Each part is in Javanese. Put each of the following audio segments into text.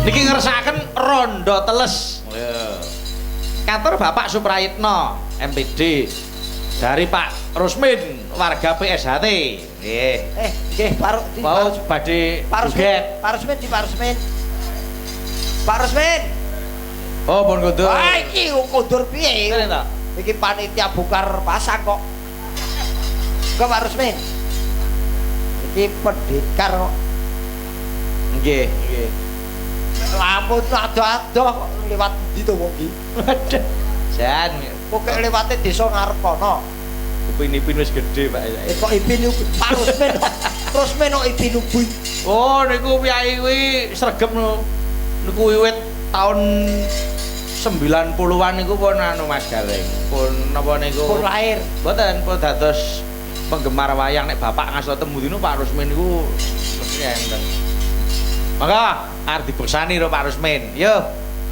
Niki ngersakaken Rondo Teles. Katur Bapak Suprayitno, MPD. Dari Pak Rusmin, warga PSHT. Nggih. Nggih, Pak Mau badhe Pak Rusmin, joget. Pak Rusmin di Pak Rusmin. Pak Rusmin. Oh, pun kondur. Wah, iki kondur piye? Ngene ta? Iki panitia bongkar pasang kok. Kok Pak Rusmin? Iki pendekar kok. Nggih, nggih. Lamun ado-ado liwat ndi to wong iki? Waduh. Jan. Pokoke liwate desa ngarep kono. Upin-ipin wis gedhe, Pak. Kok Ipin Pak Rusmin. Rusmin kok Ipin Ubin. Oh, niku piyai kuwi sregep no. Niku wiwit tahun 90-an niku pun anu Mas Gareng. Pun napa niku? Pun lahir. Mboten, pun dados penggemar wayang nek bapak ngaso temu dino Pak Rusmin niku mesti enten. Mangga arep dibersani karo Pak Rusmin. Yo,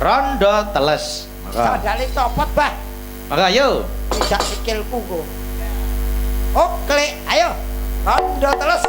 Rondo Teles. Mangga. Sandale copot, Bah. Mangga yo. Tidak sikilku kok. Oke, ayo. Rondo Teles.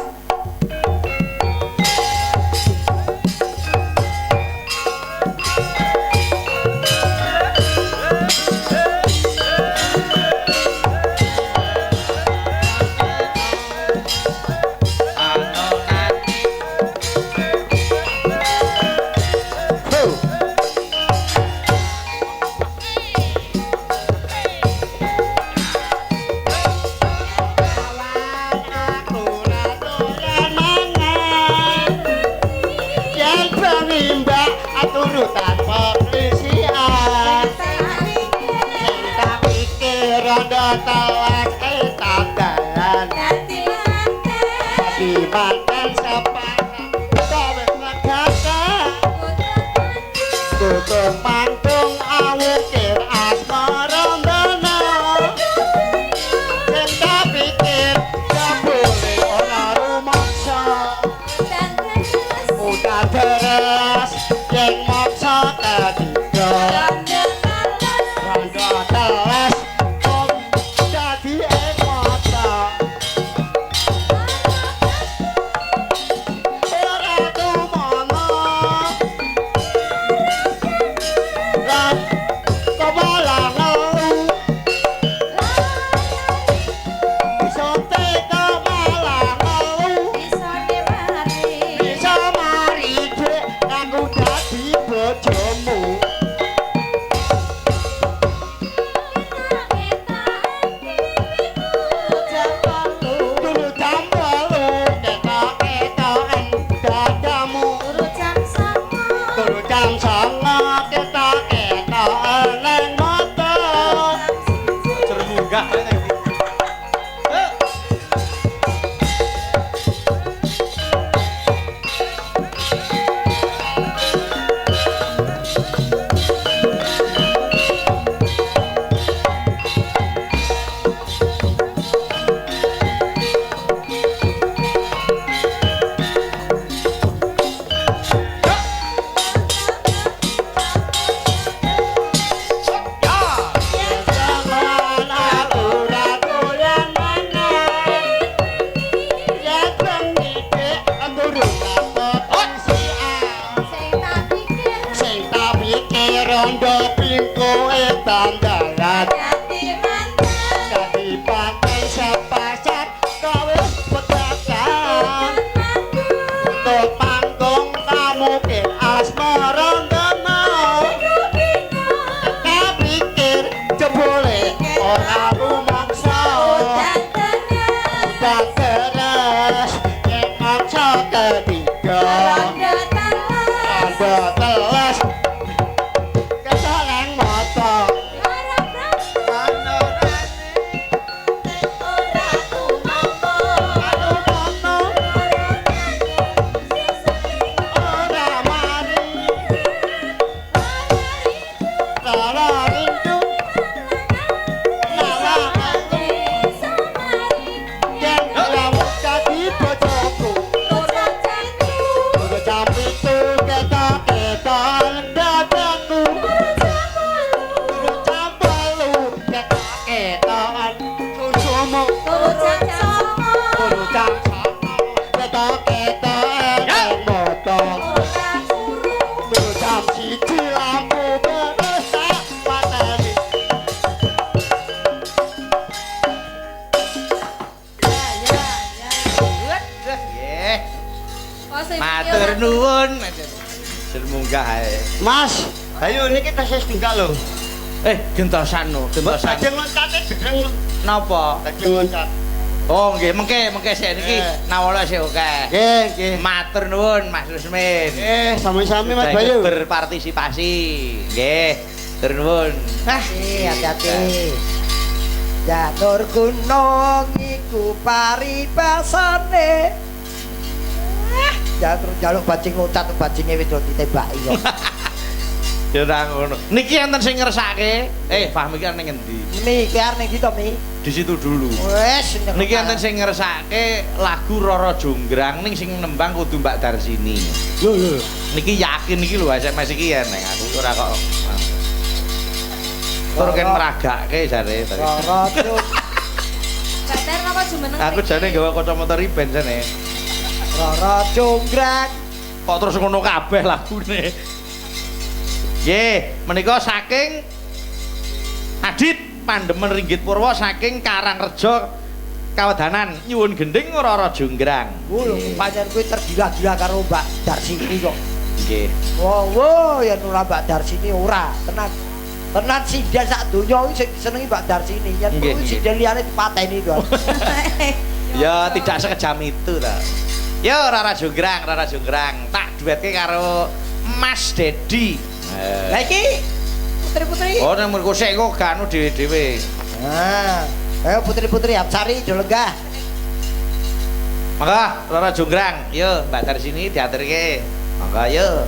Jam 7 ketok-ketok. Matur nuwun. Sir munggah ae. Mas, ayo niki tesih setunggal lho. Gentosan no, gentosan. Badhe loncate jeneng Napa? badhe loncat. Oh nggih, mengke sik niki nawala sik akeh. Nggih, nggih. Matur nuwun Mas Rusmin. Sami-sami Mas Sudah Bayu. ikut berpartisipasi. Nggih, matur nuwun. Ah, hati-hati. Janur gunung iku paribasane. Janur njaluk bajing loncat, bajinge wis do ditembaki kok. Ya ora ngono. Niki enten sing ngersake. Fahmi ki ning ngendi? Mi, ki arep ning ndi to, Mi? Di situ dulu. Wes Niki enten sing ngersake lagu Roro Jonggrang ning sing nembang kudu Mbak Darsini. Lho lho. Niki yakin iki lho SMS iki ya neng aku ora kok. Tur ken meragake jare. Roro Jong Mbak Dar napa jumeneng? Aku jane gawa kacamata riben jane. Roro Jonggrang. Kok terus ngono kabeh lagune. Nggih, menika saking Adit Pandemen Ringgit Purwa saking Karangrejo Kawedanan nyuwun gending Roro Jonggrang. Lho, pancen kuwi tergila-gila karo Mbak Darsini kok. Nggih. Wo wo yen ora Mbak Darsini ora, tenan. Tenan sinden sak donya kuwi sing disenengi Mbak Darsini. Yen kuwi sinden liyane dipateni to. Ya tidak sekejam itu ta. Yo Roro Jonggrang, Roro Jonggrang, tak duetke karo Mas Dedi. Lah iki putri-putri. Oh nang mriku sik kok gak anu dhewe-dhewe. Nah, ayo putri-putri Hapsari do lenggah. Mangga Roro Jonggrang, yo Mbak Darsini diaturke. Mangga yo.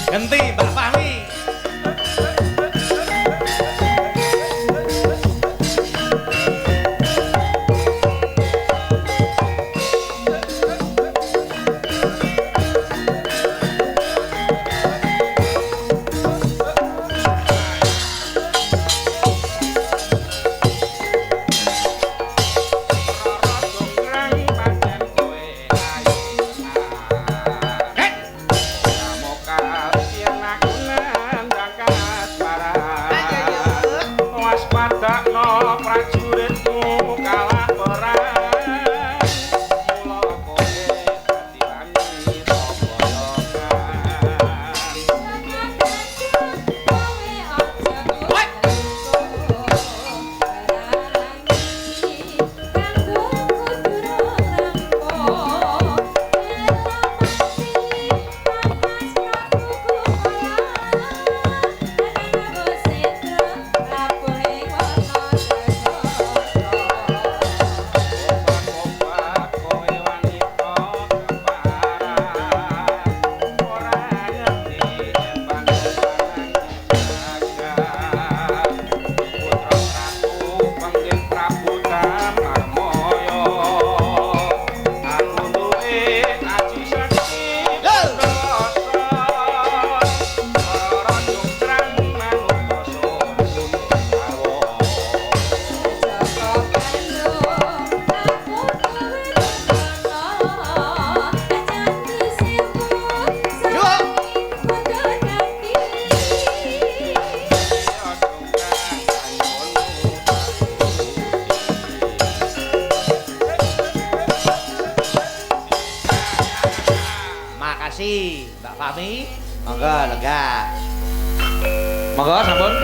Ganti Mbak Fahmi. Aku kasih Mbak Fahmi. Monggo lenggah. Monggo sampun.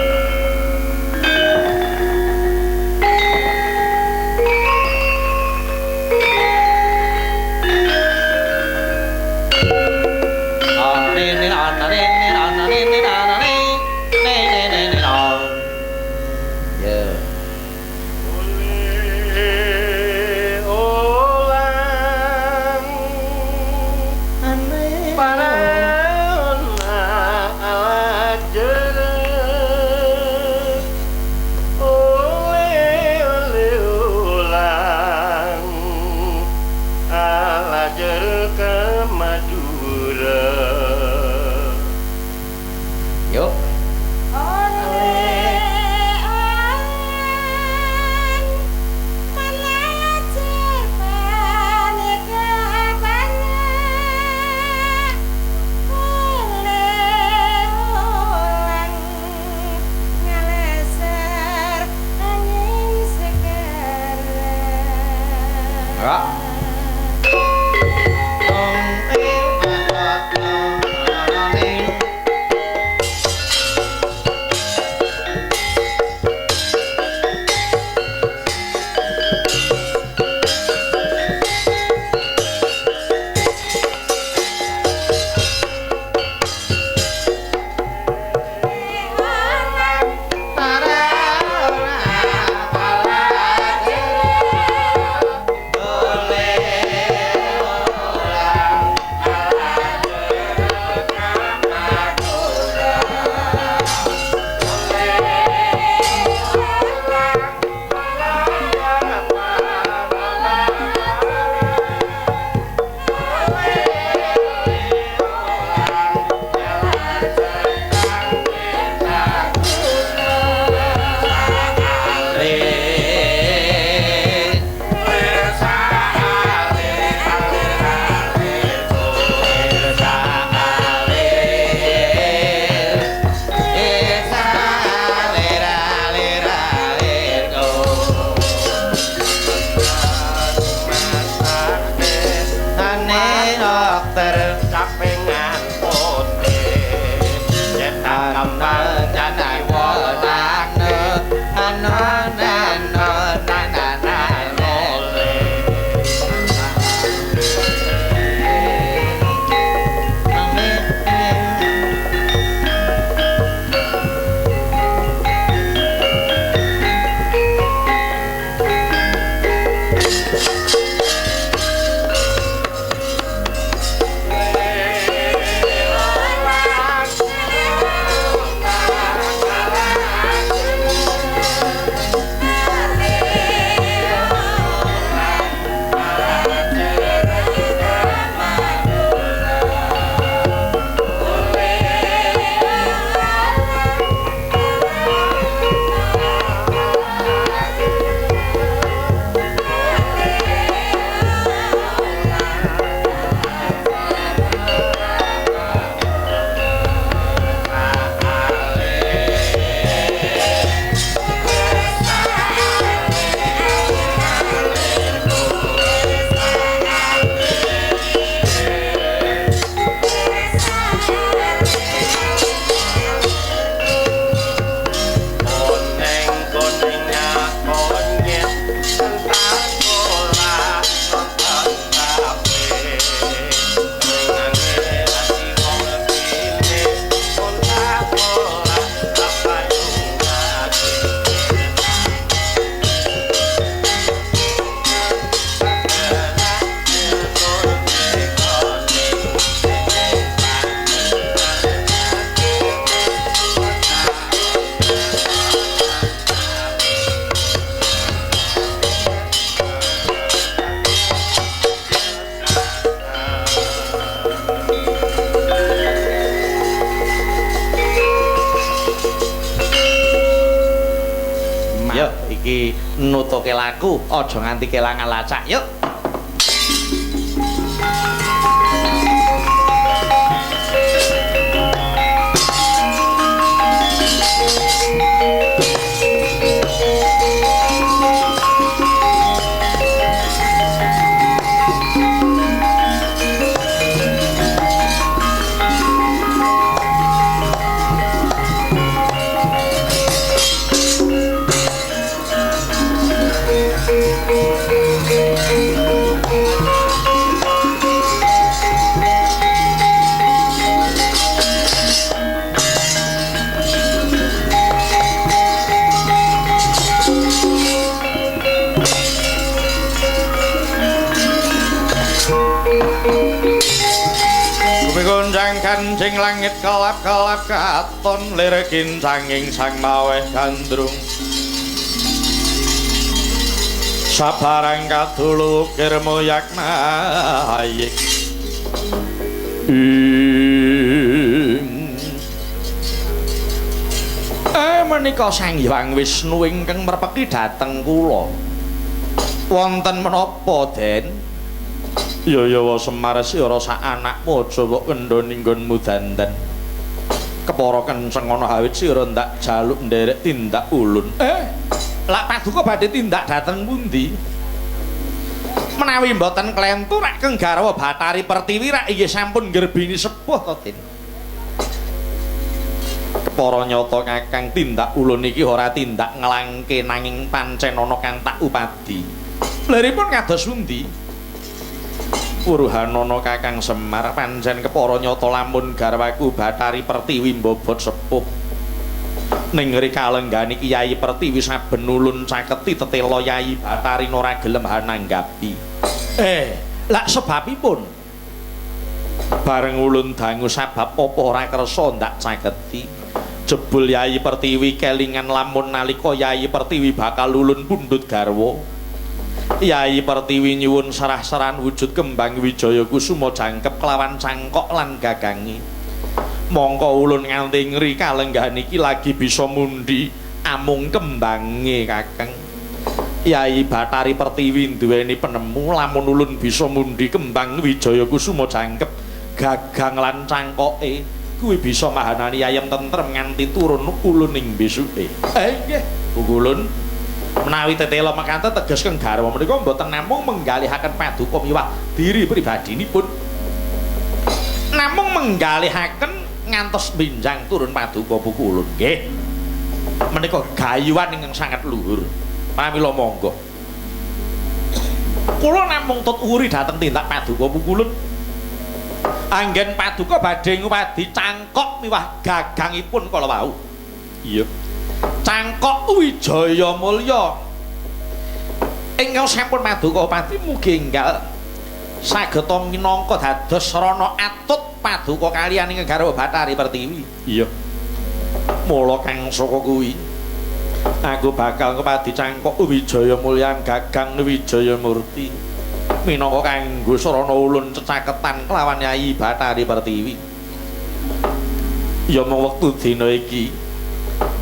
Iki nutuke laku, aja nganti kelangan lacak. Yuk. Kanjeng langit kelap-kelap katon lir kincanging sang maweh gandrung. Sabarang kadulu ukir moyak mayik. Menika Sang Hyang Wisnu ingkang merpeki dhateng kula. Wonten menapa, Den? Ya ya Semar sira sak anakmu aja mbok kendhoni nggonmu dandan. Kepara kenceng ana awit sira ndak jaluk nderek tindak ulun. Lak paduka badhe tindak dhateng pundi? Menawi mboten klentu rak keng garwa Bathari Pertiwi rak inggih sampun nggerbini sepuh to, Den. Kepara nyata Kakang tindak ulun iki ora tindak ngelangke nanging pancen ana kang tak upadi. Lha kados pundi? Wuruhanana Kakang Semar pancen kepara nyata lamun garwaku Bathari Pertiwi mbobot sepuh. Ning rikalenggani Kyai Pertiwi saben ulun caketi tetela Yai Bathari ora gelem hananggapi. Lak sebabipun bareng ulun dangu sabab apa ora kersa ndak caketi. Jebul Yai Pertiwi kelingan lamun nalika Yai Pertiwi bakal ulun pundhut garwa. Yai Pertiwi nyuwun serah-serahan wujud kembang Wijaya Kusuma jangkep kelawan cangkok lan gagangi. Mongko ulun nganti ngri kalenggahan iki lagi bisa mundi amung kembange Kakang. Yai Bathari Pertiwi duweni penemu lamun ulun bisa mundi kembang Wijaya Kusuma jangkep gagang lan cangkoke kuwi bisa mahanani ayem tentrem nganti turun ulun ing besuke. Nggih, ulun. Menawi tetela mekaten teges keng garwa menika mboten namung menggalihaken paduka miwah diri pribadinipun, namung menggalihaken ngantos benjang turun paduka puku ulun. Nggih, menika gayuhan ingkang sangat luhur. Pramila monggo kula namung tut uri dhateng tindak paduka puku ulun. Anggen paduka badhe ngupadi cangkok miwah gagangipun kala wau. Iya, cangkok Wijaya Mulya ingkang sampun paduka pati mugi enggal sageta minangka dados sarana atut paduka kaliyan ingkang garwa Bathari Pertiwi. Iya, mula kang saka kuwi aku bakal ngupadi cangkok Wijaya Mulya gagang Wijaya Murti minangka kanggo sarana ulun cecaketan kelawan Yai Bathari Pertiwi. Ya mung wektu dina iki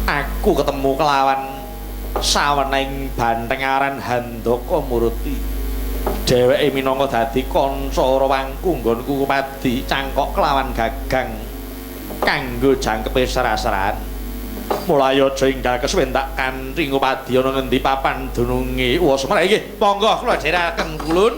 aku ketemu kelawan sawening banteng aran Handaka Murti. Dheweke minangka dadi kanca rawangku nggonku kupadi cangkok kelawan gagang kanggo jangkepe serah-serahan. Mulai aja enggal kesuwen tak kanthi ngupadi ana ngendi papan dununge. Wah, Semar nggih, monggo kula dherekaken kulun.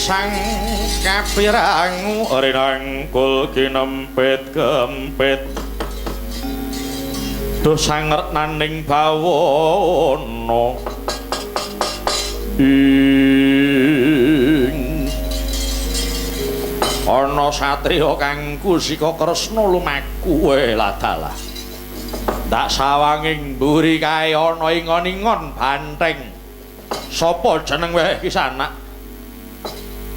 Sang kapirangu rinangkul kinempit kempit duh sangernaning bawana ing ana satriya kang kusika kresna lumaku weladalah ndak sawanging mburi kae ana ingon-ingon banteng. Sapa jeneng weh kisanak?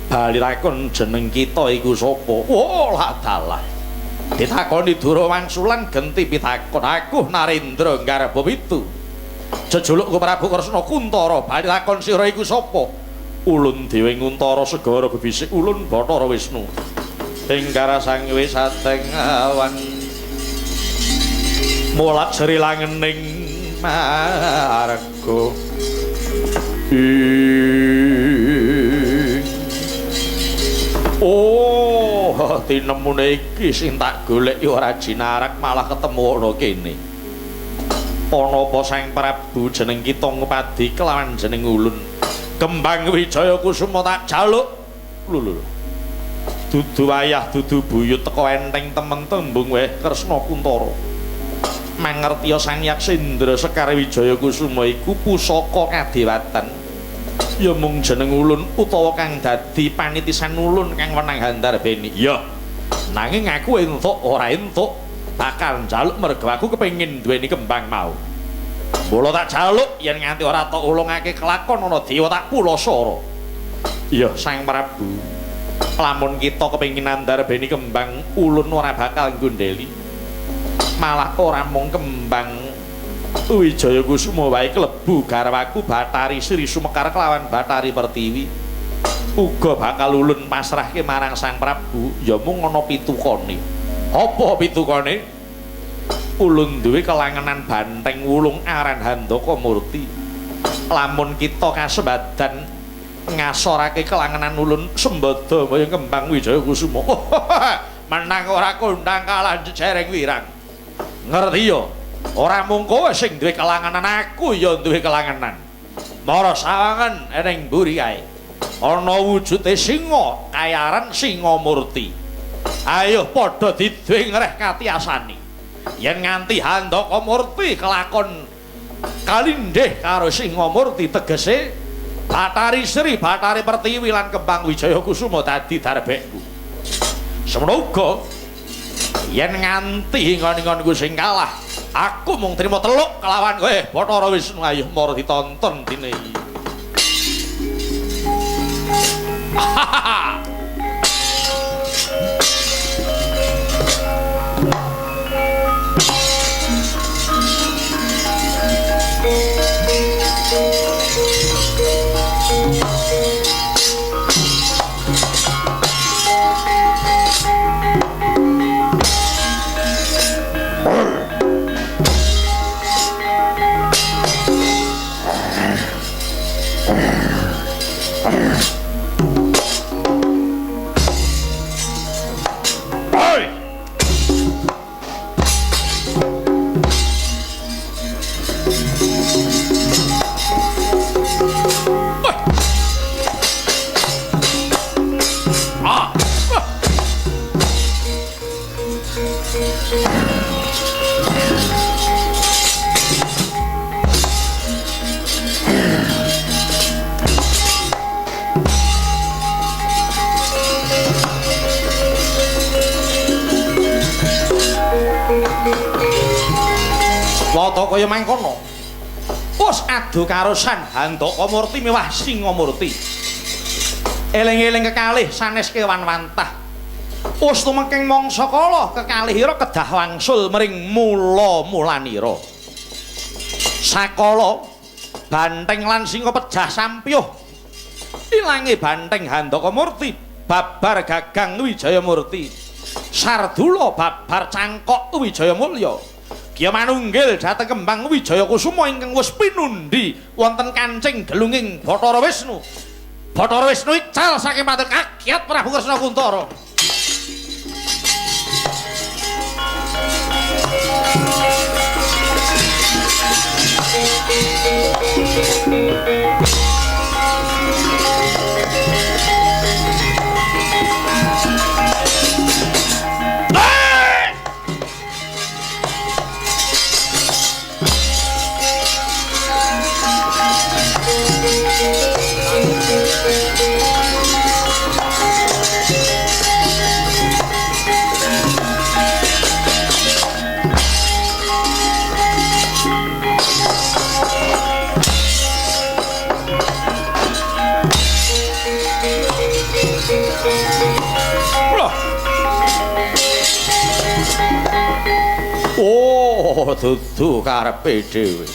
Bali takon jeneng kita iku sapa? Oh ladalah. Ditakoni Dura wangsulan genti pitakon. Aku Narendra nggarba pitu. Jejulukku Prabu Kresna Kuntara. Bali takon sira iku sapa? Ulun dhewe Nguntara segara bebisik ulun Bathara Wisnu. Ing karasang wis sadeng awan. Mulat sri langening marga. Oh, tinemune iki sing tak goleki ora jinarak malah ketemu ana kene. Ana apa Sang Prabu jeneng kita ngepadi kelawan jeneng ulun. Kembang Wijaya Kusuma tak jaluk. Lho lho. Dudu wayah dudu buyut teko enteng temen tembung weh Kresna Kuntara. Mangertiya Sang Yaksendra Sekar Wijaya Kusuma iku pusaka kadewatan. Ya mung jeneng ulun utawa kang dadi panitisan ulun kang wenang handarbeni. Ya. Nanging aku entuk ora entuk bakal njaluk mergo aku kepengin duweni kembang mau. Mula tak jaluk yen nganti ora tok ulungake kelakon ana dewa tak pulasara. Ya Sang Prabu. Lamun kita kepengin handarbeni kembang ulun ora bakal nggondheli. Malah ora mung kembang Wijaya Kusuma wae klebu garwaku Bathari Sri Sumekar kelawan Bathari Pertiwi uga bakal ulun pasrahke marang Sang Prabu. Ya mung ana pitukane. Apa pitukane? Ulun duwe kelangenan banteng wulung aran Handaka Murti. Lamun kita kasembadan ngasorake kelangenan ulun sembada maya kembang Wijaya Kusuma. Menang ora kondang kalah jejereng wirang. Ngerti ya? Ora mung kowe sing duwe kelangenan, aku ya duwe kelangenan. Mara sawangen ning mburi kae. Ana wujude singa kayaran Singamurti. Ayo padha diduwe ngreh katiasane. Yen nganti Handaka Murti kelakon kalindhih karo Singamurti tegese Bathari Sri, Bathari Pertiwi lan Kembang Wijaya Kusuma dadi darbekku. Semono uga yen nganti ingon-ingonku sing kalah, aku mung trima teluk kelawan kowe Bathara Wisnu. Ayo mara ditonton dine iki. Wata kaya mangkono. Wis adu karo Sang Handaka Murti miwah Singamurti. Eling-eling kekalih sanes kewan wantah. Wis tumengking mangsa kala kekalihira kedah wangsul mring mula-mulanira. Sakala banteng lan singa pejah sampyuh. Ilange banteng Handaka Murti babar gagang Wijaya Murti. Sardula babar cangkok Wijaya Mulya. Kiya manunggil dhateng Kembang Wijaya Kusuma ingkang wis pinundi wonten kancing gelunging Bathara Wisnu. Bathara Wisnu ical saking patung kakyat Prabu Kresna Kuntara. Oh, dudu karepe dhewe.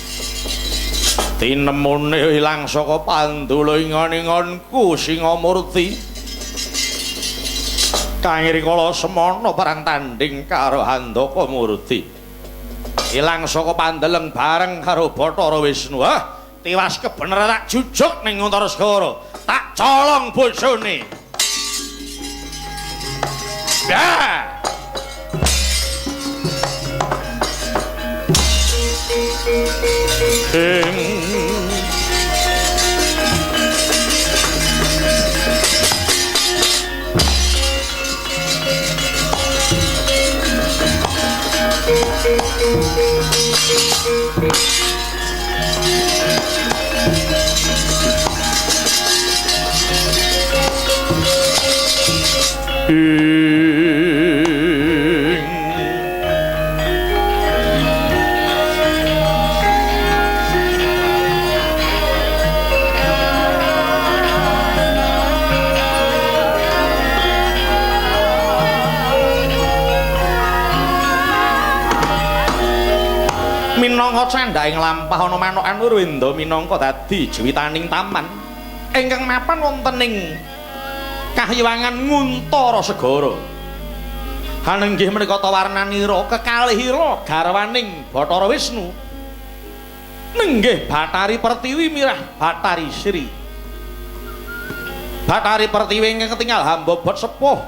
Tinemune ilang saka pandula ingon-ingonku Singamurti. Kang rikala semana perang tanding karo Handaka Murti. Ilang saka pandeleng bareng karo Bathara Wisnu. Ah, tiwas kebeneran tak jujuk ning Untara Segara. Tak colong bojone. Ya. Minangka candhaing lampah ana manuk Anurwenda minangka dadi juwitaning taman ingkang mapan wonten ing kahyangan Nguntara Segara. Hanenggih menika tawarnanira kekalihira garwaning Bathara Wisnu. Nenggih Bathari Pertiwi mirah Bathari Sri. Bathari Pertiwi ingkang ketingal hambobot sepuh.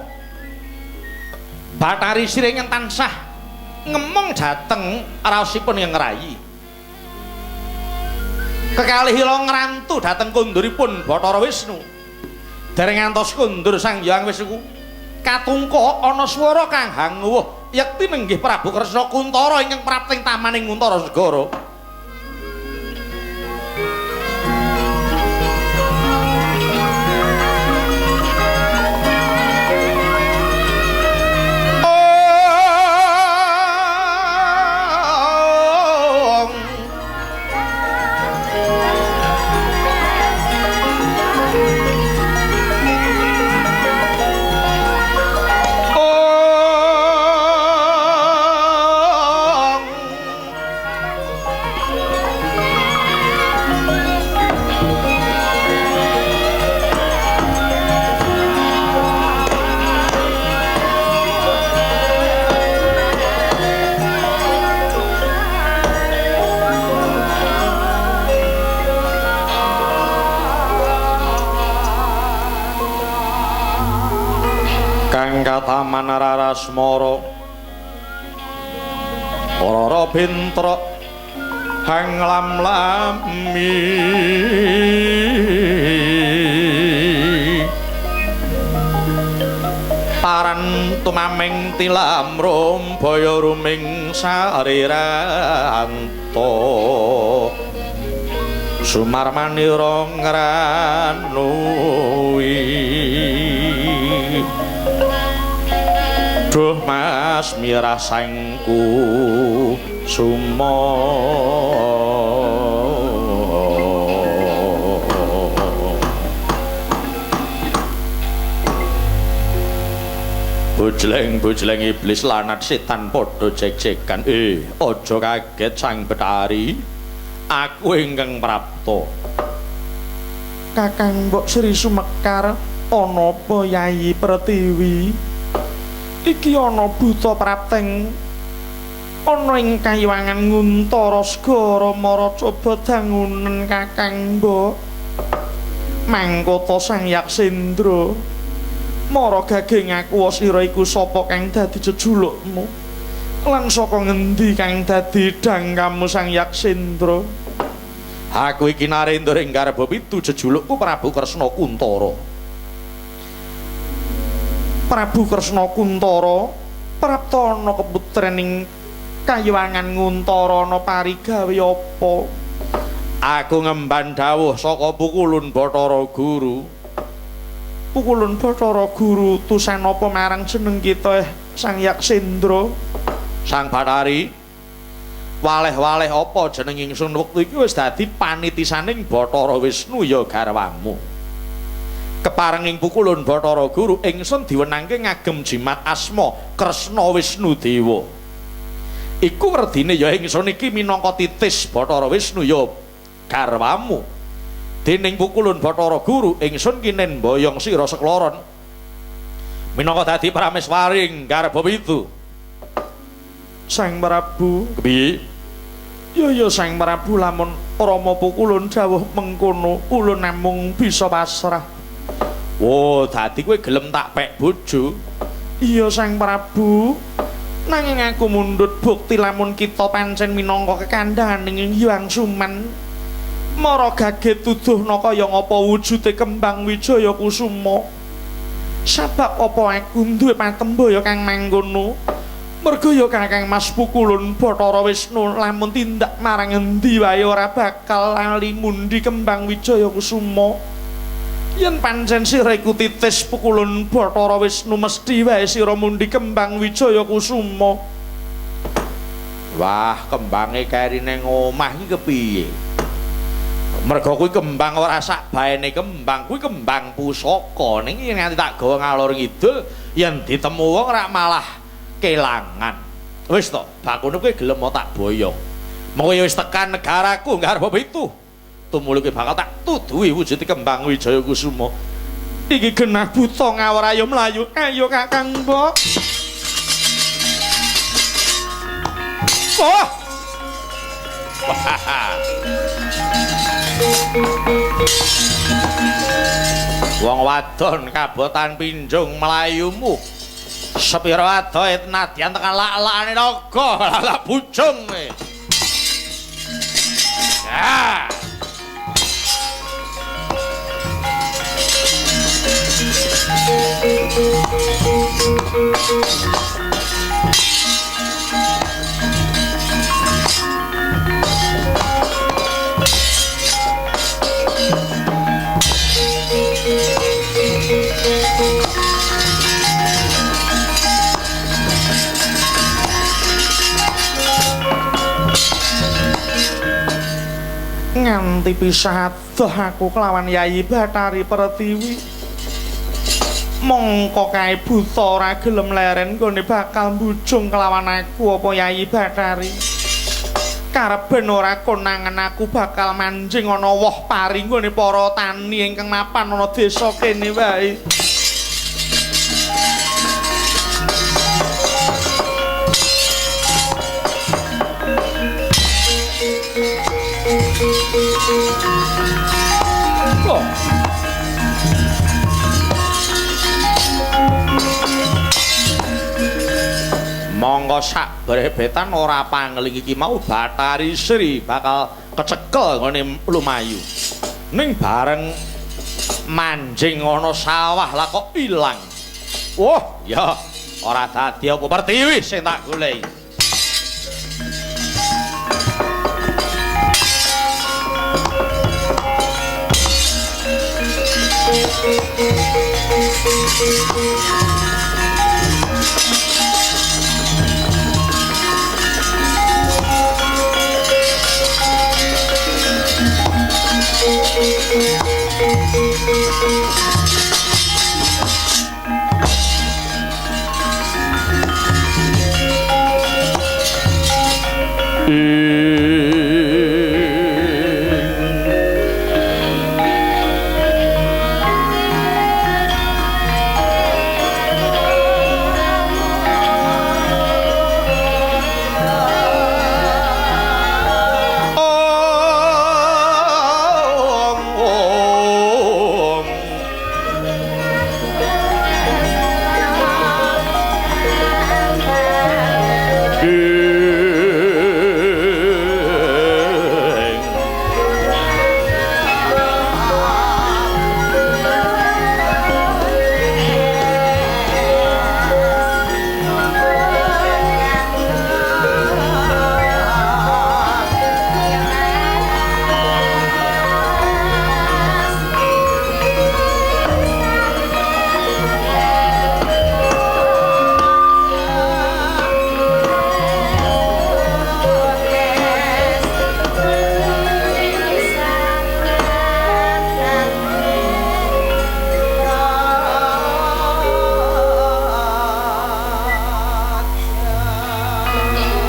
Bathari Sri ingkang tansah ngemong dhateng raosipun ingkang ngrayi. Kekalihira ngrantu dhateng kunduripun Bathara Wisnu. Dereng ngantos kundur Sang Hyang Wisnu katungka ana swara kang hanguwuh yekti nenggih Prabu Kresna Kuntara ingkang prapting tamaning Nguntara Segara. Kang kataman rarasmara ora bentrok hang lam-lami paran tumaming tilam rombaya ruming sariranto sumarmanira ngranui. Duh Mas mirah sangku sumo. Bujleng-bujleng iblis lanat setan padha jek-jekan. Aja kaget Sang Bathari. Aku ingkang prapta. Kakang Mbok Sri Sumekar, ana apa Yayi Pertiwi? Iki ana buta prapteng ana ing kayiwangan Nguntara Segara mara coba dangunen Kakang Mbok. Mangkota Sang Yaksendra. Mara gage ngaku sira iku sapa kang dadi jejulukmu? Lan saka ngendi kang dadi dangkamu Sang Yaksendra? Aku iki Narendra ing garba pitu jejulukku Prabu Kresna Kuntara. Prabu Kresna Kuntara prapta ana keputren ing kayiwangan Nguntara ana parigawe apa? Aku ngemban dawuh saka Pukulun Bathara Guru. Pukulun Bathara Guru tusan apa marang jeneng kita Sang Yaksendra? Sang Bathari, waleh-waleh apa jeneng ingsun wektu iki wis dadi panitisaning Bathara Wisnu ya garwamu. Kepareng ing Pukulun Bathara Guru ingsun diwenangke ngagem jimat asma Kresna Wisnu Dewa. Iku werdine ya ingsun iki minangka titis Bathara Wisnu ya garwamu. Dening Pukulun Bathara Guru ingsun kinen mboyong sira sekloron minangka dadi prameswari ing garba pitu. Sang Prabu, kepiye? Ya ya Sang Prabu, lamun Rama Pukulun dawuh mengkono, ulun namung bisa pasrah. Wo, dadi kowe gelem tak pek bojo? Iya Sang Prabu. Nanging aku mundhut bukti lamun kita pancen minangka kekandhanganing Hyang Suman. Mara gaget tuduhna kaya ngapa wujude kembang Wijaya Kusuma. Sabab apa aku duwe patembaya kang mangkono? Merga ya Kakang Mas Pukulun Bathara Wisnu lamun tindak marang endi wae ora bakal lali mundi kembang Wijaya Kusuma. Yen pancen sira iku titis Pukulun Bathara Wisnu mesti wae sira mundi kembang Wijaya Kusuma. Wah, kembange keri ning omah iki kepiye? Merga kuwi kembang ora sak baene kembang, kuwi kembang pusaka. Ning yen nganti tak gawa ngalor ngidul, yen ditemu wong ora malah kelangan. Wis to, bakune kowe gelem tak boyong. Mengko ya wis tekan negaraku nggarep itu. Tumuli kowe bakal tak tuduhi wujude kembang Wijaya Kusuma. Iki genah buta ngawur ayo mlayu. Ayo Kakang Mbok. Oh. Wong wadon kabotan pinjung mlayumu. Sepira adoh nadyan tekan lak-lakane naga, lak bujung kowe. Ya. Nganti pisah adoh aku kelawan Yayi Bathari Pertiwi. Mongko kae buta ora gelem leren nggone bakal mbujung kelawan aku apa Yayi Bathari. Kareben ora konangan aku bakal manjing ana woh pari nggone para tani ingkang mapan ana desa kene wae. Oh. Monggo sak brebetan ora pangeling iki mau Bathari Sri bakal kecekel nggone lumayu. Ning bareng manjing ana sawah lah kok ilang. Wah, ya ora dadi apa Pertiwi sing tak goleki.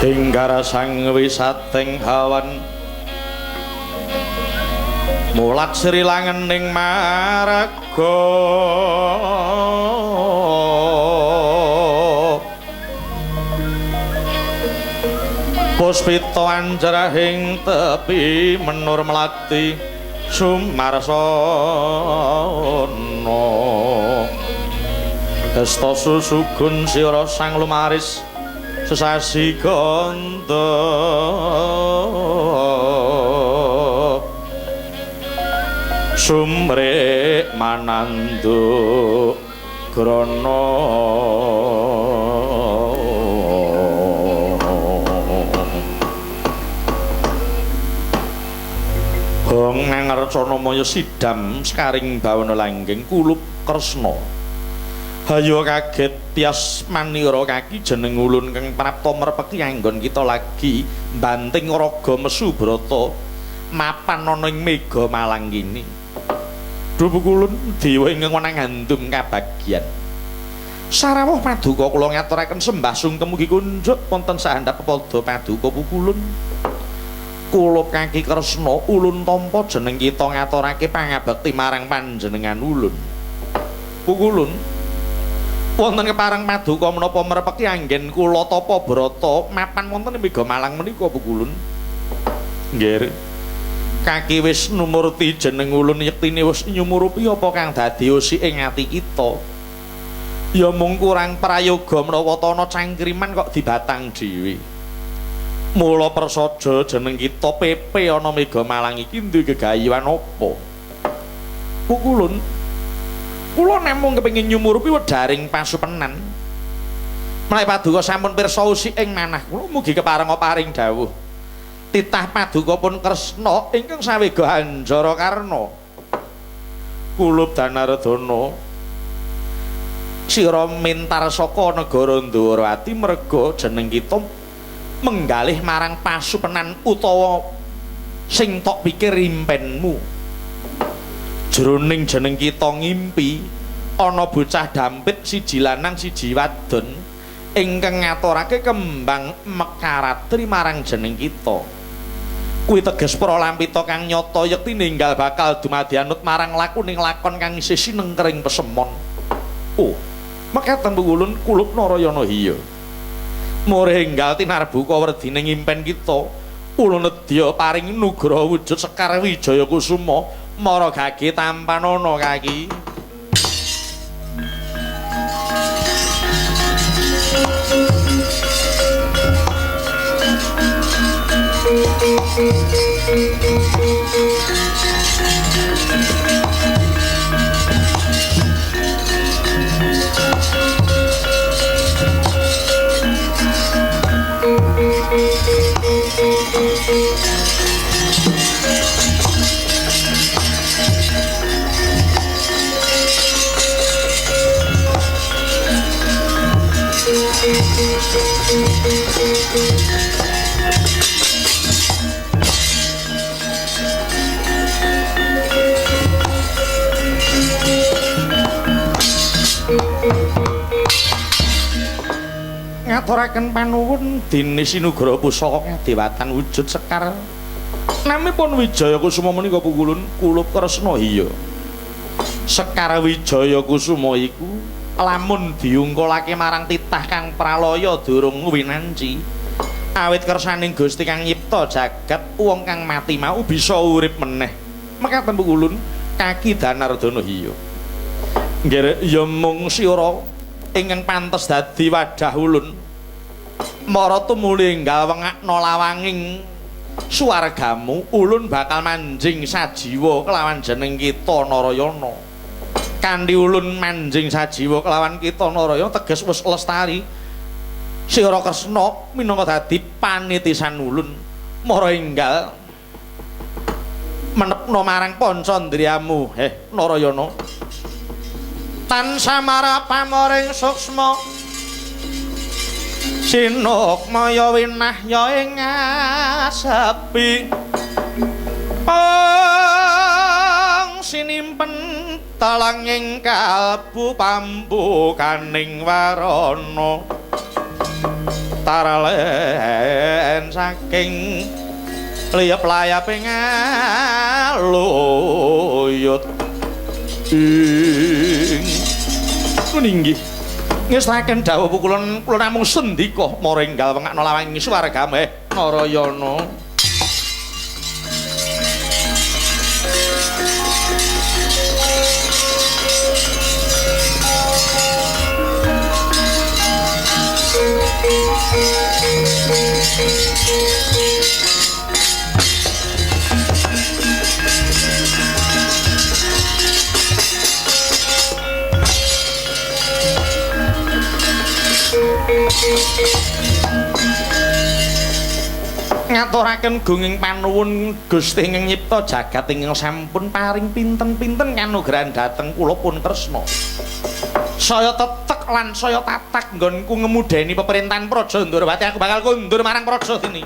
Hinggara sang wisating hawan mulat sri langening maraga Puspita anjarahing tepi menur melati sumarsana. Esta susugun sira sang lumaris sesasi ganda. Sumrek mananduk grana. Hong ngarcana maya sidam sekaring bawana langgeng kulup kresna. Hayo kaget tias manira kaki jeneng ulun kang prapta merpeki anggon kita lagi banting raga mesu brata mapan ana ing mega malang kini. Duh kulun dewa ingkang wenang ngandum kabagyan. Sarawuh paduka kula ngaturaken sembah sungkem ugi kunjuk wonten sahandap pepada paduka pukulun. Kulup kaki kresna ulun tampa jeneng kita ngaturake pangabekti marang panjenengan ulun. Pukulun wonten kepareng paduka menapa merpeki anggen kula tapa brata mapan wonten ing Mega Malang menika pukulun. Nggih. Kaki wis numurti jeneng ulun yektine wis nyumurupi apa kang dadi usik ing ati kita. Ya mung kurang prayoga menawa tana cangkriman kok dibatang dhewe. Mula prasaja jeneng kita pepe ana Mega Malang iki duwe gegayuhan apa? Pukulun kula namung kepengin nyumurupi wedharing pasupenan. Menawi paduka sampun pirsa usik ing manah kula mugi keparenga paring dawuh. Titah paduka pun Kresna ingkang sawega Hanjara Karna. Kulup Danardana sira mintar saka negara Ndwarawati merga jeneng kita menggalih marang pasupenan utawa sing tok pikir impenmu. Jroning jeneng kita ngimpi ana bocah dampit siji lanang siji wadon ingkang ngaturake kembang mekaratri marang jeneng kita. Kuwi teges pralampita kang nyata yekti ninggal bakal dumadi anut marang lakuning lakon kang isih sinengkering pesemon. Oh, mekaten ulun kulup Narayana hiya. Murih enggal tinarbuka werdine ngimpen kita. Ulun nedya paring nugraha wujud Sekar Wijaya Kusuma mara gage tampanana kaki. Ngaturaken panuwun dene sinugraha pusaka kadewatan wujud sekar namipun Wijaya Kusuma menika pukulun kulup Kresna hiya. Sekar Wijaya Kusuma iku lamun diungkulake marang titah kang pralaya durung winanci awit kersaning Gusti kang nyipta jagat wong kang mati mau bisa urip meneh. Mekaten pukulun kaki Danardana hiya. Nggih ya mung sira ingkang pantes dadi wadah ulun. Mara tumuli enggal wengakna lawanging swargamu, ulun bakal manjing sajiwa kelawan jeneng kita Narayana. Kanthi ulun manjing sajiwa kelawan kita Narayana teges wis lestari. Sira Kresna minangka dadi panitisan ulun. Mara enggal menepna marang pancandriyamu, heh Narayana. Tan samara pamoring suksma sinukmaya winahya ing asepi pang sinimpen talanging kalbu pambukaning warana taralen saking liyep layaping aluyut ing nggih ngestaken dawuh kula kula namung sendika mara enggal wengakna lawang swarga. Narayana. Ngaturaken gunging panuwun Gusti ingkang nyipta jagat ingkang sampun paring pinten-pinten kanugrahan dhateng kula pun Kresna. Saya tetek lan saya tatak nggonku ngemudeni peperintahan Praja Ndorowati, aku bakal kundur marang praja dini.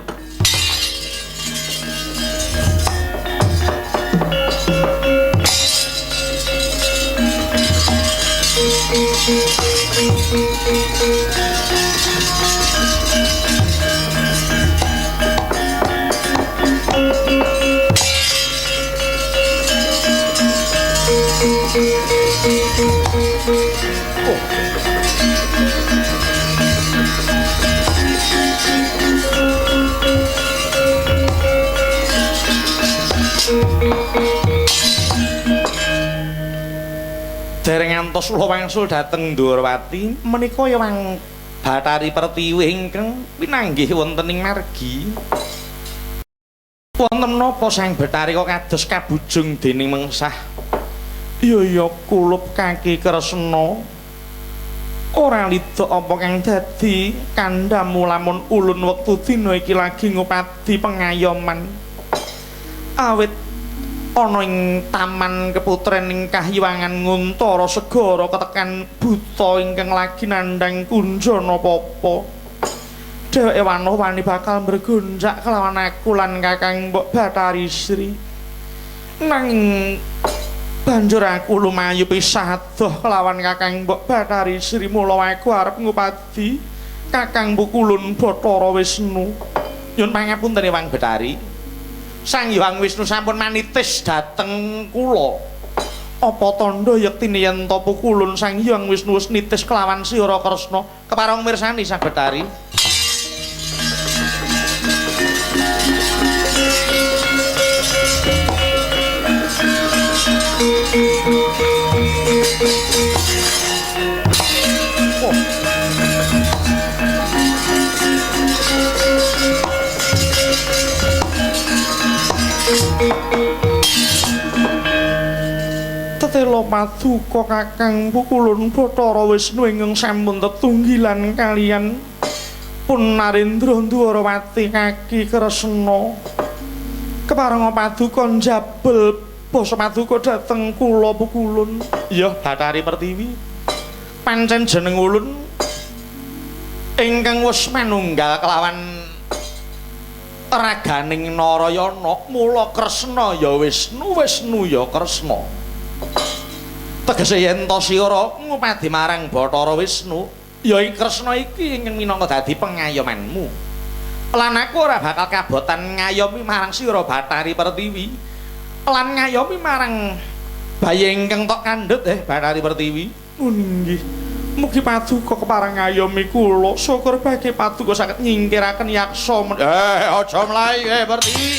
Dereng ngantos kula wangsul dhateng Ndorowati menika Hyang Bathari Pertiwi ingkang pinanggih wonten ing margi. Wonten menapa Sang Bathari kok kados kabujung dening mengsah? Ya ya kulup kaki Kresna. Ora lidok apa kang dadi kandhamu lamun ulun wektu dina iki lagi ngupadi pengayoman. Awit ana ing taman keputren ing kahyangan Nguntara segara ketekan buta ingkang lagi nandhang kunjana papa. Dheweke wanoh wani bakal mbergonjak kelawan aku lan Kakang Mbok Bathari Sri. Nanging banjur aku lumayu pisah adoh kelawan Kakang Mbok Bathari Sri, mula aku arep ngupadi Kakang Pukulun Bathara Wisnu. Nyuwun pangapunten Hyang Bathari. Sang Hyang Wisnu sampun manitis dhateng kula. Apa tandha yektine yen ta pukulun Sang Hyang Wisnu wis nitis kelawan Sira Kresna? Kepareng mirsani Sang Bathari. Tetela paduka Kakang Pukulun Bathara Wisnu ingkang sampun tetunggilan kaliyan pun Narendra Ndwarawati kaki Kresna. Keparenga paduka njabel basa paduka dhateng kula Pukulun. Ya Bathari Pertiwi, pancen jeneng ulun ingkang wis manunggal kelawan raganing Narayana, mula Kresna ya Wisnu, Wisnu ya Kresna. Tegese yen ta sira ngupadi marang Bathara Wisnu, ya ing Kresna iki ingkang minangka dadi pengayomanmu. Lan aku ora bakal kabotan ngayomi marang sira Bathari Pertiwi, lan ngayomi marang bayi ingkang tok kandhut Bathari Pertiwi. Nggih. Mugi paduka kepareng ngayomi kula, syukur bagi paduka saged nyingkiraken yaksa. Aja mlayu Pertiwi.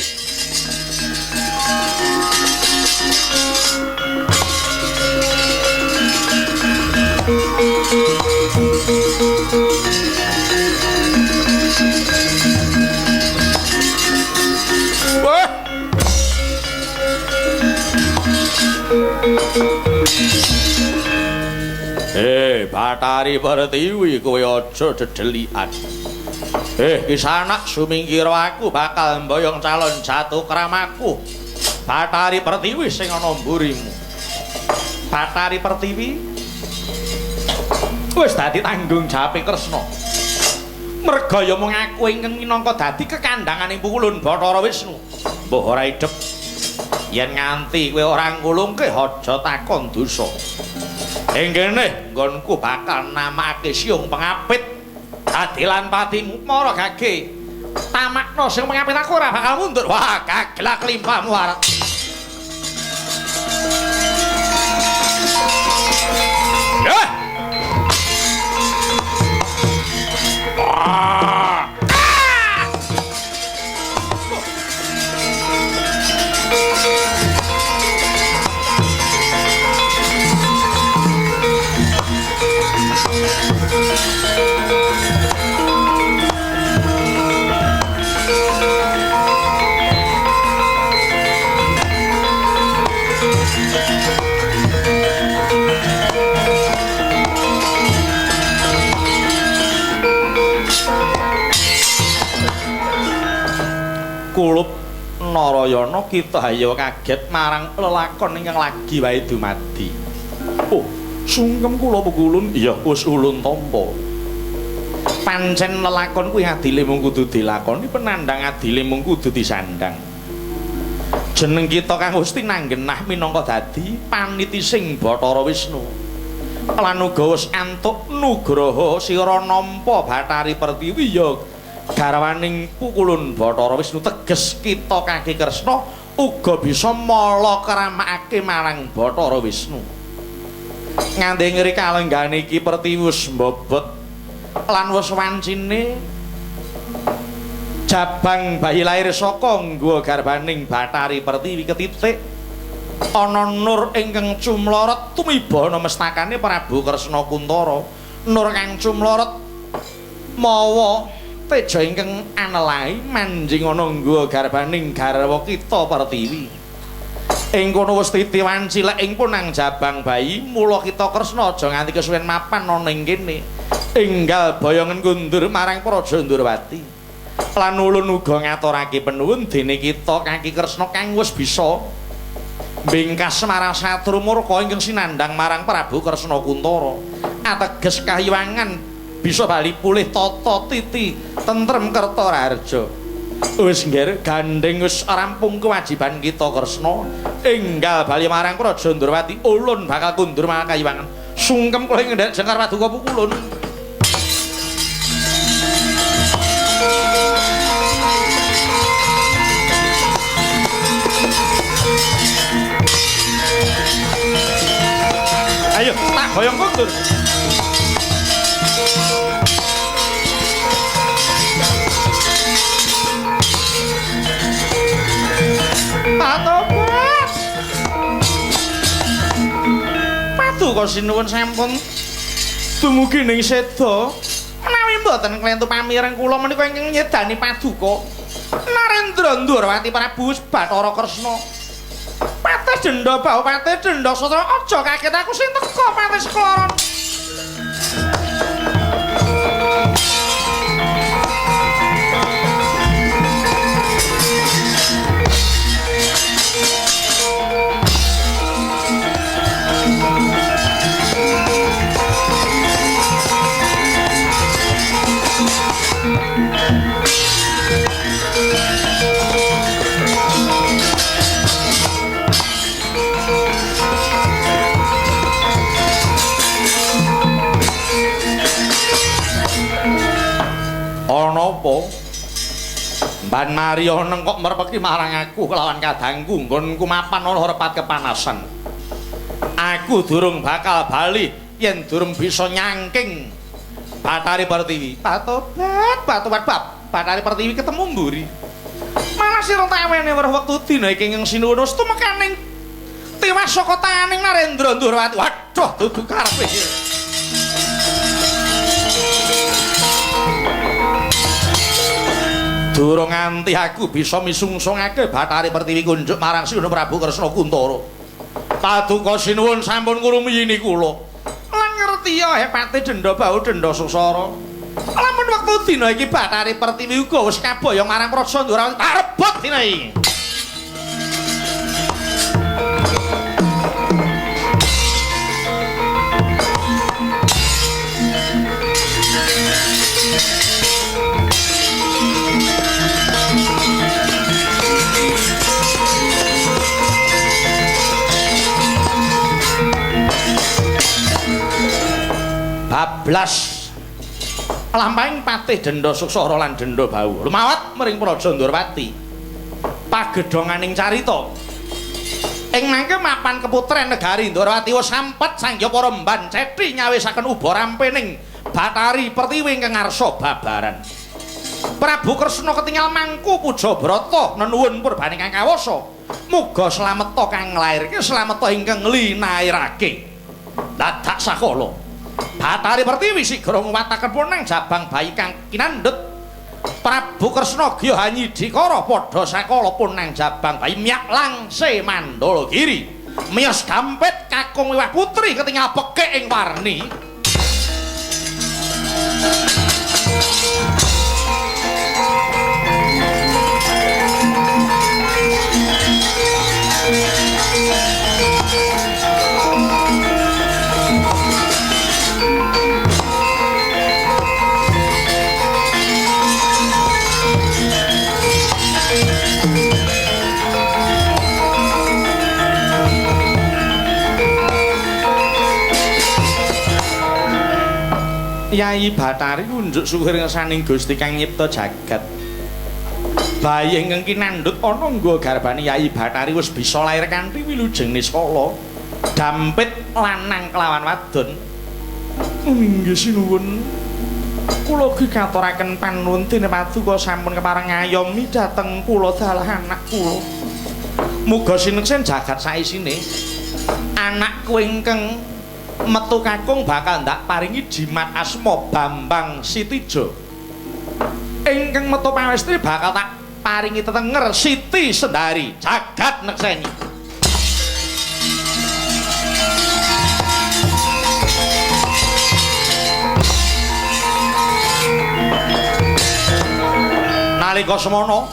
Wah. Bathari Pertiwi, kowe aja dedelikan. Kisanak sumingkira aku bakal mboyong calon jatuh kramaku. Bathari Pertiwi sing ana mburimu. Bathari Pertiwi wis dadi tanggung jawabe Kresna. Merga ya mung aku ingkang minangka dadi kekandhanganing Pukulun Bathara Wisnu. Mbah ora idep yen nganti kowe ora ngulungke aja takon dosa. Ing kene nggonku bakal namakake siung pengapit dadi lan patimu mara gage. Tamakno sing pengapit aku ora bakal mundur. Wah, gaglak limpahmu arep. Ah! Kulup Narayana kita hayo kaget marang lelakon ingkang lagi wae dumadi. Oh, sungkem kula pukulun? Iya, wis ulun tampa. Pancen lelakon kuwi adile mung kudu dilakoni, penandang adile mung kudu disandang. Jeneng kita kang wis tinanggenah minangka dadi paniti sing Bathara Wisnu. Lan uga wis antuk nugraha sira nampa Bathari Pertiwi ya garwaning pukulun Bathara Wisnu, teges kita Kaki Kresna uga bisa mala kramakake marang Bathara Wisnu. Nganti ngri kalenggane iki Pertiwi wis mbobot lan wis wancine jabang bayi lair saka ngguwa garbaning Bathari Pertiwi ketitik ana nur ingkang cumlorot tumiba ana mestakane Prabu Kresna Kuntara. Nur kang cumlorot mawa teja ingkang anelahi manjing ana ngguwa garbaning garwa kita Pertiwi. Ing kono wis titi wanci lek ing punang jabang bayi, mula kita Kresna aja nganti kesuwen mapan ana ing kene. Enggal boyongen kundur marang Praja Ndurwati. Lan ulun uga ngaturake penuwun dene kita Kaki Kresna kang wis bisa mbingkas marang satru murka ingkang sinandhang marang Prabu Kresna Kuntara. Ateges kahiwangan bisa bali pulih tata titi tentrem kerta raharja. Wis ngger gandeng wis rampung kewajiban kita Kresna, enggal bali marang Praja Ndurwati. Ulun bakal kundur marang kayiwangan. Sungkem kula ing ngendhek jengkar paduka pukulun. Ayo tak boyong kundur. Patobat. Paduka sinuwun sampun dumugi ning seda. Menawi mboten klentu pamireng kula menika ingkang nyedani paduka Narendra Ndurwati Prabu Bathara Kresna. Pates denda bau pates denda satra, aja kaget aku sing teka pates kloron. Ana apa? Mban Maria neng kok merpeki marang aku kelawan kadangku nggonku mapan ana repat kepanasan. Aku durung bakal bali yen durung bisa nyangking Bathari Pertiwi. Patobat, patobat bab. Bathari Pertiwi ketemu mburi. Malah sira tak wene weruh wektu dina iki ing sinuwun tumekaning tiwas saka tanganing Narendra Ndurwati. Waduh, dudu karepe. Durung nganti aku bisa misungsungake Bathari Pertiwi kunjuk marang Sinuwun Prabu Kresna Kuntara. Paduka sinuwun sampun ngurumiyini kula. Lan ngerti ya hepate denda bau denda susara. Lamun wektu dina iki Bathari Pertiwi uga wis kaboyong marang Praja Ndurwati, tarebut dina iki. Bablas lampahing patih denda suksara lan denda bau lumawat mring Praja Ndurwati. Pagedhonganing carita ing mangke mapan keputren negari Ndurwati wis sampet sangya para mban cethi nyawisaken uba rampening Bathari Pertiwi ingkang ngarsa babaran. Prabu Kresna ketingal mangku puja brata nenuwun purbaning kang kawasa. Muga slameta kang nglairke slameta ingkang linairake. Dadak sakala Bathari Pertiwi sigra nguwataken punang jabang bayi kang kinandhut. Prabu Kresna gya hanyidikara padha sakala punang jabang bayi myak langse Mandalagiri. Miyos dampit kakung wiwah putri ketingal pekik ing warni. Yai Bathari kunjuk syukur ngersaning Gusti kang nyipta jagat. Bayi ingkang kinandhut ana nggo garbane Yai Bathari wis bisa lair kanthi wilujeng niskala. Dampit lanang kelawan wadon. Inggih sinuwun. Kula ugi katuraken panuwun dene paduka sampun kepareng ngayomi dhateng kula dalah anak kula. Muga sineksen jagat saisine. Anakku ingkang metu kakung bakal ndak paringi jimat asma Bambang Sitijo. Ingkang metu pawestri bakal tak paringi tetenger Siti Sendari. Jagat nekseni. Nalika semono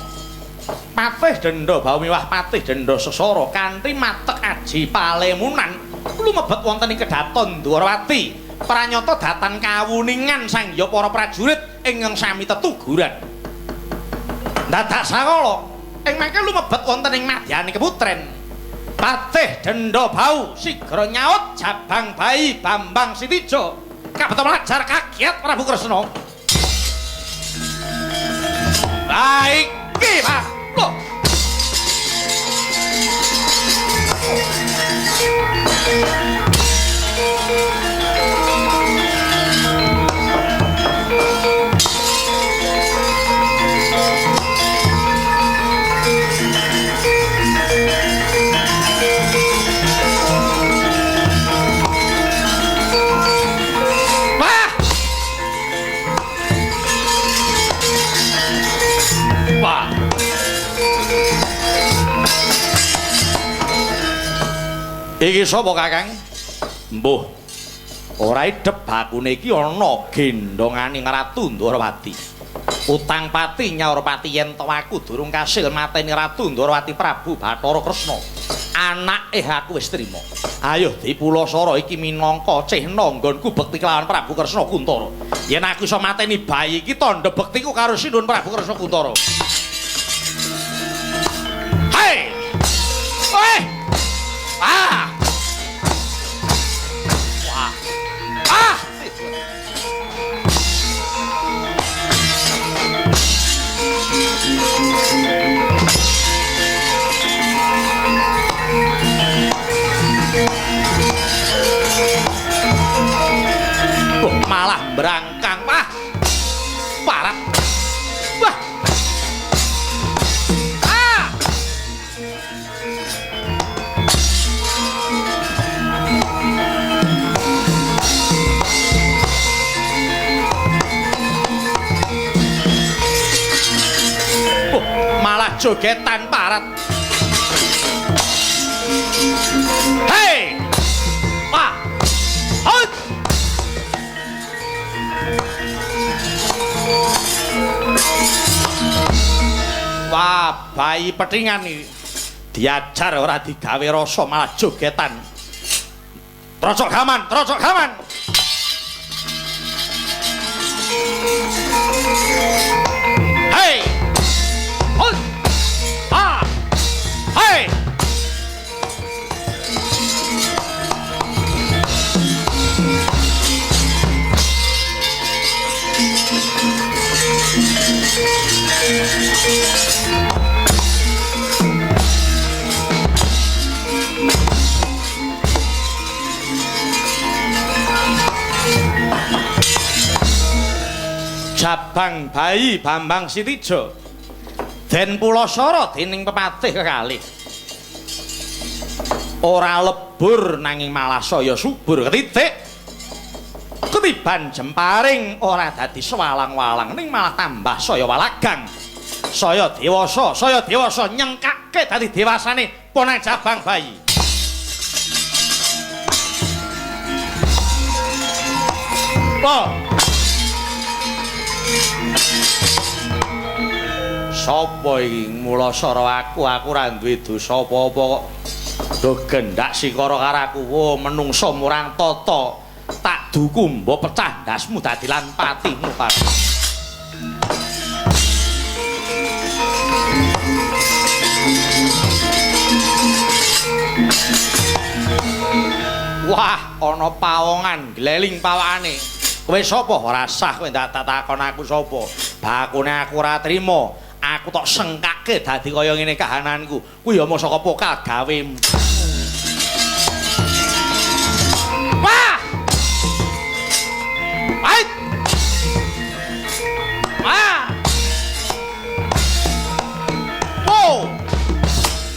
Patih Dendha Baumiwah Patih Dendha Sesara kanthi matek aji palemunan lumebet wonten ing kedaton Dwarawati pranyata datan kawuningan sangya para prajurit ingkang sami tetuguran. Dadak sawala ing mangke lumebet wonten ing madyane keputren. Patih Dendha Bau sigra nyaut jabang bayi Bambang Sitijo kabeta mlajar kagiat Prabu Kresna. Baik iki, Pak. Loh. Wah! Wah! Iki sapa, Kakang? Mbuh. Ora idep bakune iki ana gendhongane Ratu Ndorowati. Utang pati nyaur pati yen to aku durung kasil mateni Ratu Ndorowati Prabu Bathara Kresna. Anake aku wis trima. Ayo dipulasara iki minangka cehna nggonku bekti kelawan Prabu Kresna Kuntara. Yen aku iso mateni bayi iki tandha bektiku karo Sinuhun Prabu Kresna Kuntara. Hei! Oi! Ah! Wah. Ah! Oh, malah berangkang, Pak. Parah. Wah. Ah! Oh, malah jogetan parat. Hei! Pak. Hut! Wah, bayi petingan iki. Diajar ora digawe rasa malah jogetan. Trocok gaman, trocok gaman. Hei! Hut! Ah! Hei! Jabang bayi Bambang Sitijo den pulasara dening pepatih kekalih. Ora lebur nanging malah saya subur ketitik. Ketiban jemparing ora dadi sewalang-walang ning malah tambah saya walagang. Saya dewasa nyengkake dadi dewasane ponang jabang bayi. Oh. Sopo iki mula sara aku ora duwe dosa apa-apa kok do gendak sikara karo aku. Wo menungso murang tata. Tak duku mbok pecah ndasmu dadi lan patimu Pak. Wah, ana pawongan gleling pawakane. Kowe sapa? Ora sah kowe ndak takon aku sapa. Bakune aku ora trima. Aku tok sengkake dadi kaya ngene kahananku. Kuwi ya mung saka pokal gawe. Wah! Pait! Wah! Wow!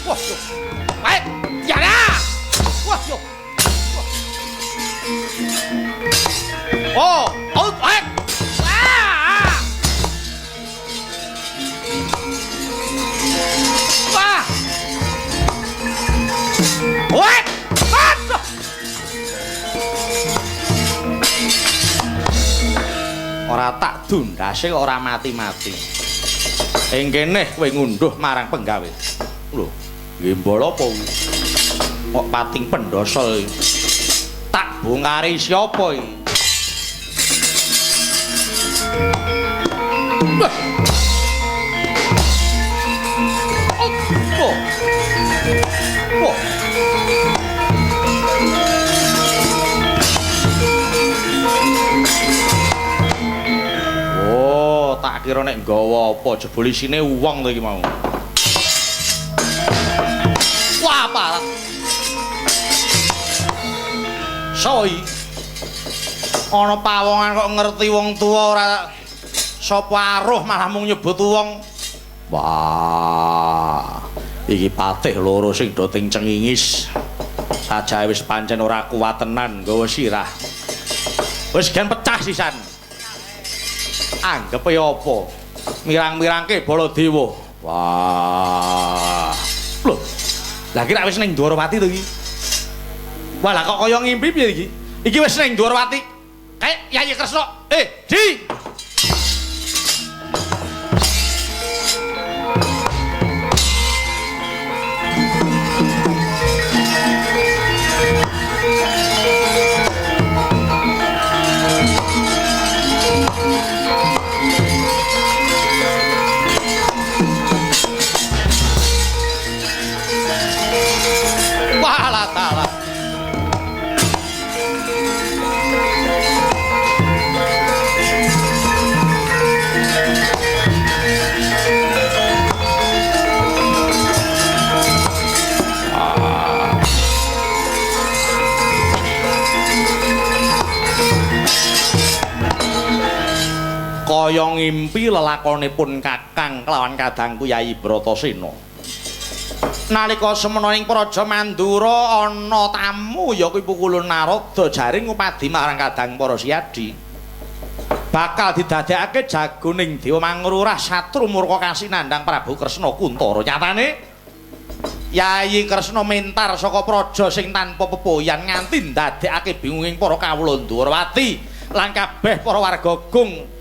Wah, yo. Pait! Yara! Wah, yo. Oh, oh, pait! Wah! Wah! Wah! Aduh! Ora tak dundase ora mati-mati. Ing kene kowe ngunduh marang penggawe. Lho, gembol apa kuwi? Kok pating pendosol iki? Tak bongkari sapa iki? Wah! Oh. Oh. Oh, tak kira nek nggawa apa jebul isine wong to iki mau. Wah, parah. Soi. Ana pawongan kok ngerti wong tuwa ora sapa aruh malah mung nyebut wong. Wah, iki patih loro sing do ting cengingis. Sajae wis pancen ora kuat tenan nggawa sirah. Wis gen pecah sisan. Anggepe apa? Mirang-mirangke Baladewa. Wah. Lho. Lah iki rak wis ning Dwarawati to iki. Wah, lah kok kaya ngimpi piye iki? Iki wis ning Dwarawati. Kae Yayi Kresna. Di. Kaya ngimpi lelakonipun Kakang kelawan kadangku Yayi Bratasena. Nalika semana ing Praja Mandura ana tamu ya kuwi Pukulun Narada jare ngupadi marang kadang para Siyadi. Bakal didadekake jagoning Dewa Mangrurah Satru Murka kasinandhang Prabu Kresna Kuntara. Nyatane Yayi Kresna mentar saka praja sing tanpa pepoyan nganti ndadekake bingunging para kawula Ndwarawati lan kabeh para warga gung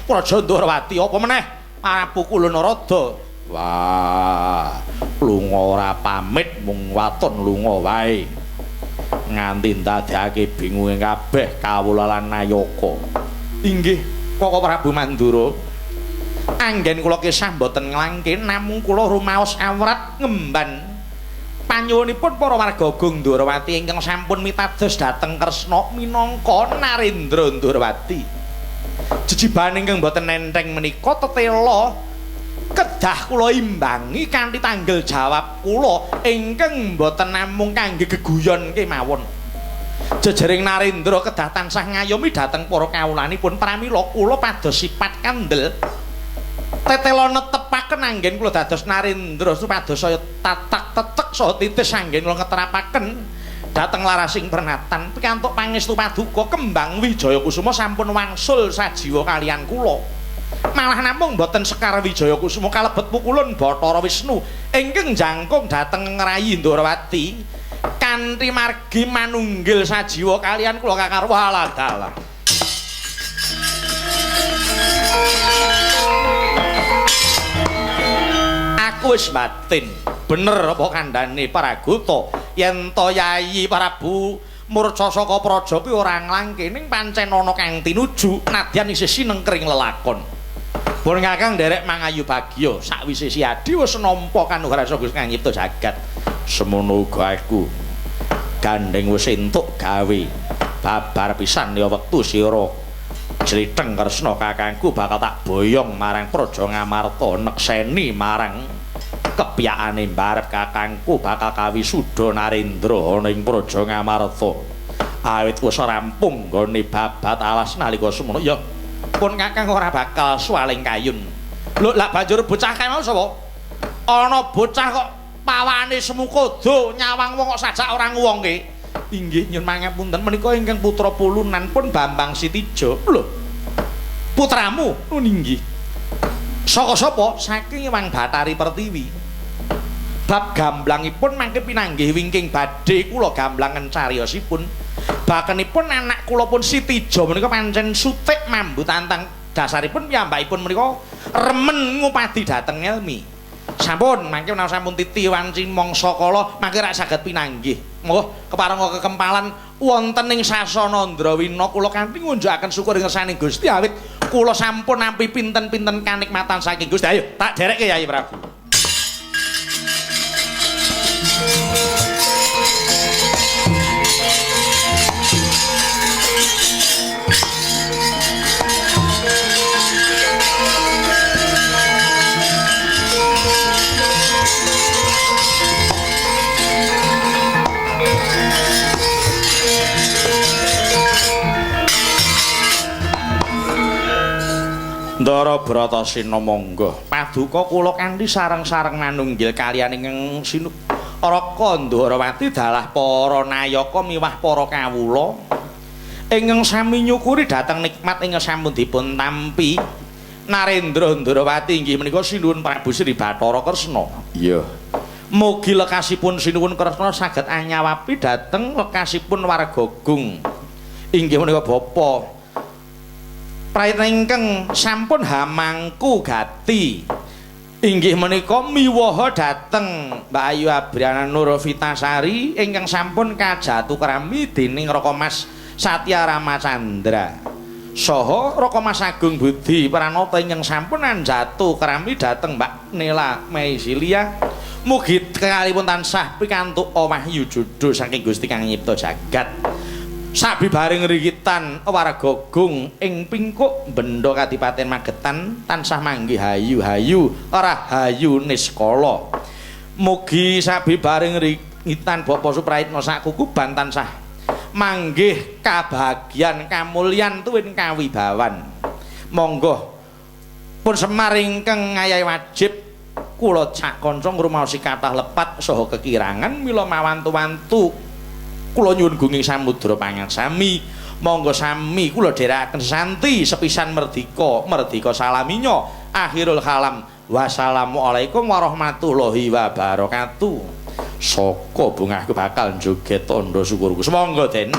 Praja Ndwarawati. Apa meneh Prabu Kulun Narada. Wah, lunga ora pamit mung waton lunga wae. Nganti ndadekake bingunge kabeh kawula lan nayaka. Inggih, Koko Prabu Mandura. Anggen kula kisah mboten nglangke namung kula rumaos awrat ngemban panyuwunipun para warga Gung Ndwarawati ingkang sampun mitados dhateng Kresna minangka Narendra Ndwarawati. Jejibahan ingkang mboten enteng menika tetela kedah kula imbangi kanthi tanggel jawab kula ingkang mboten namung kangge geguyon kemawon. Jejering Narendra kedah tansah ngayomi dhateng para kawulanipun pramila kula pados sipat kandel. Tetela netepaken anggen kula dados Narendra supados saya tatak tetek saha titis anggen kula ngeterapaken dhateng larasing pernatan pikantuk pangestu paduka Kembang Wijaya Kusuma sampun wangsul sajiwa kalian kula. Malah namung boten Sekar Wijaya Kusuma kalebet pukulun Bathara Wisnu ingkang jangkung dhateng ngrayi Ndwarawati kanthi margi manunggil sajiwa kalian kula kakarwa dalah. Aku wis batin. Bener apa kandhane Paragota yen to Yayi Prabu murca saka praja kuwi ora nglangke ning pancen ana kang tinuju nadyan isih sinengkring lelakon. Pun Kakang nderek mangayu bagya sakwise Siadi wis nampa kanugrahan Gusti Kang nyipta jagat. Semono uga aku gandeng wis entuk gawe babar pisan ya wektu sira jlitheng Kresna kakangku bakal tak boyong marang Praja Ngamarta nekseni marang kepiyakane mbarep kakangku bakal kawisuda Narendra ana ing Praja Ngamarta. Awit wis rampung nggone babat alas nalika semono ya pun kakang ora bakal suwaling kayun. Lho lak banjur bocah kae mau sapa? Ana bocah kok pawane semukodo nyawang wong kok sajak ora nguwongke. Inggih nyuwun pangapunten menika ingkang putra pulunan pun Bambang Sitijo. Lho. Putramu? Nun inggih. Saka sapa? Saking Hyang Bathari Pertiwi. Bab gamblangipun mangke pinanggih wingking badhe kula gamblangen cariyosipun. Bakenipun anak kula pun Sitijo menika pancen sutik mambu tantang dasaripun piyambakipun menika remen ngupadi dhateng elmi. Sampun mangke menawi sampun titi wanci mangsa kala mangke rak saged pinanggih. Monggo kepareng kekempalan wonten ing sasana Ndrawina kula kanthi ngunjukaken syukur ing ngersaning Gusti awit kula sampun nampi pinten-pinten kanikmatan saking Gusti. Ayo tak derekke Yayi Prabu. Ndara Bratasena monggo paduka kula kanthi sareng-sareng manunggil kaliyan ingkang sinu Raka Ndharawati dalah para nayaka miwah para kawula ingkang sami nyukuri dhateng nikmat ingkang sampun dipun tampi Narendra Ndharawati inggih menika sinuwun Prabu Sri Bathara Kresna. Iya. Mugi lekasipun sinuwun Kresna saged anyawapi dhateng lekasipun warga Gung. Inggih menika Bapa prayitna ingkang sampun hamangku gati inggih menika miwaha dhateng Mbak Ayu Abriana Nur Vitasari ingkang sampun kajatu krami dening Raka Mas Satya Ramacandra saha Raka Mas Agung Budi Pranata ingkang sampun anjatu krami dhateng Mbak Nela Meisilia. Mugi kekalipun tansah pikantuk wahyu jodho saking Gusti Kang nyipta jagat. Sabibaring rikitan warga Gung ing pingkuk bendha Kadipaten Magetan tansah manggih hayu-hayu rahayu niskala. Mugi sabibaring rikitan Bapak Suprayitna sakukuban tansah manggih kabagyan kamulyan tuwin kawibawan. Monggo pun Semar ingkang ngayahi wajib kula cak kanca ngrumaosi kathah lepat saha kekirangan mila mawantu-wantu kula nyuwun gunging samudra pangaksami. Monggo sami kula dherekaken santi sepisan merdika merdika salaminya akhirul kalam. Wassalamualaikum warahmatullahi wabarakatuh. Saka bungahku bakal njoget tandha syukurku. Semangga Den.